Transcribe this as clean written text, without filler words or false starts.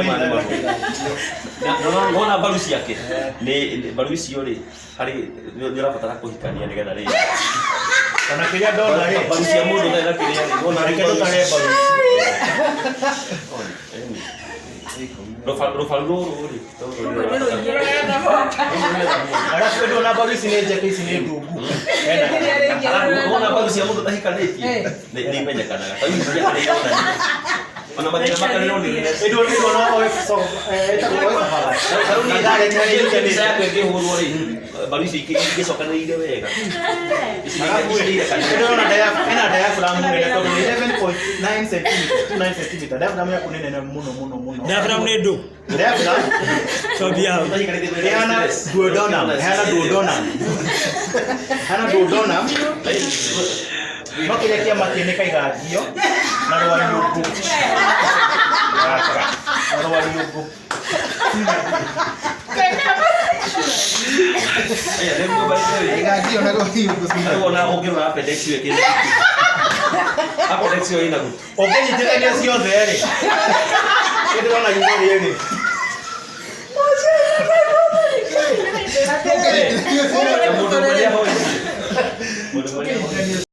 Maya nĩ mahũthũ. Wona mbaru ciake nĩ mbaru icio rĩ, harĩ nĩ ũrabatara kũhikania nĩgetha rĩ Ona kĩrĩa ndona rĩ, mbaru cia mũndũ ũtarĩ na kĩrĩa rĩ, wona reke tũtare mbaru ici. Rũbaru rũrũ rĩ, rũrũ nĩ ũrabatara. Arabu ndona mbaru ici nĩ njeke, ici nĩ ndungu. Ena. Wona mbaru cia mũndũ ũtahikanĩtie nĩ imenyekanaga, ta ici ciake nĩ ironania ona mathĩna makarĩronire. Ĩndĩ ndona oe so ĩtagwo oe Tarĩu niĩ mbica yakwa ĩngĩhũrwo rĩ, mbaru icio ingĩcokanĩrĩire wega. Ici nĩ irekanĩte. Ndona ena diaphragm nene tondũ nĩ 11.9 cm, 29 cm. Diaphragm yaku nĩ nene mũno mũno mũno. Diaphragm nĩ ndũ. Diaphragm Combia hau. ĩhana duodenum, ĩhana duodenum. Ĩhana duodenum. No kĩrĩa kĩamakia nĩ kaigangio na rwariũngũ. Gaka. Na rwariũngũ. Aya, nĩguo by the way. Igangio na rwariũngũ. Rĩu ona ũngĩrora appendix ĩyo ĩkĩrĩ appendix ĩyo ĩna gutu. Ũngĩnyitithania ciothe rĩ, ndĩrona yugo rĩrĩ. Na mũndũ ũmwe nĩahũragwo.